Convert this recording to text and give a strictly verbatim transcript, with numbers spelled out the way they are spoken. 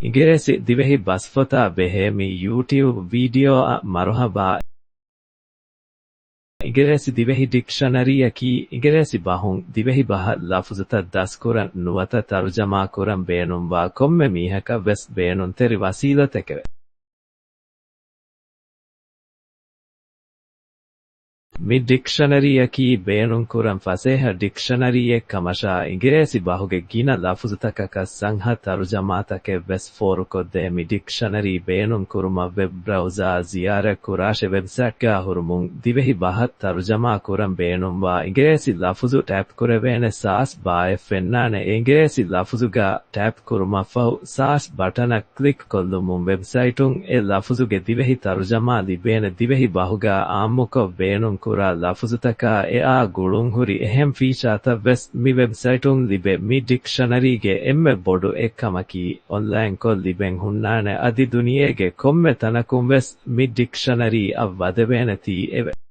އިނގިރޭސި ދިވެހި ބަސްފޮތާ ބެހޭ މި ޔޫޓިއުބް ވީޑިއޯއަށް މަރުޙަބާ. އިނގިރޭސި ދިވެހި ޑިކްޝަނަރީއަކީ އިނގިރޭސި ބަހުން ދިވެހި ބަހަށް ލަފުޒުތައް ދަސްކުރަން ނުވަތަ ތަރުޖަމާކުރަން ބޭނުންވާ ކޮންމެ މީހަކަށް ވެސް ބޭނުންތެރި ވަސީލަތެކެވެ. މި ޑިކްޝަނަރީއަކީ ބޭނުންކުރަން ފަސޭހަ ޑިކްޝަނަރީއެއް ކަމަށާ، އިނގިރޭސި ބަހުގެ ގިނަ ލަފުޒުތަކަކަށް ސަންހަ ތަރުޖަމާތަކެއް ވެސް ފޯރުކޮށްދޭ. މި ޑިކްޝަނަރީ ބޭނުންކުރުމަށް ވެބް ބްރައުޒާ ޒިޔާރަތްކުރާށޭ. ވެބްސައިޓްގާ ހުރުމުން ދިވެހި ބަހަށް ތަރުޖަމާކުރަން ބޭނުންވާ އިނގިރޭސި ލަފުޒު ޓައިޕްކުރެވޭނެ. ސާސް ބާއެއް ފެންނާނެ. އެ އިނގިރޭސި ލަފުޒުގާ ޓައިޕް ކުރުމަށްފަހު، ސާސް ބަޓަނަށް ކްލިކް ކޮށްލުމުން ވެބްސައިޓުން އެ ލަފުޒުގެ ދިވެހި ތަރުޖަމާ ލިބޭނެ. ދިވެހި ބަހުގާ އާއްމުކޮށް ބޭނުންކުރާ ލަފުޒުތަކާ އެއާ ގުޅުންހުރި އެހެން ފީޗާތައް ވެސް މި ވެބްސައިޓުން ލިބޭ. މި ޑިކްޝަނަރީގެ އެންމެ ބޮޑު އެއްކަމަކީ، އޮންލައިންކޮށް ލިބެން ހުންނާނެ. އަދި ދުނިޔޭގެ ކޮންމެ ތަނަކުން ވެސް މި ޑިކްޝަނަރީ އަށް ވަދެވޭނެތީ އެވެ.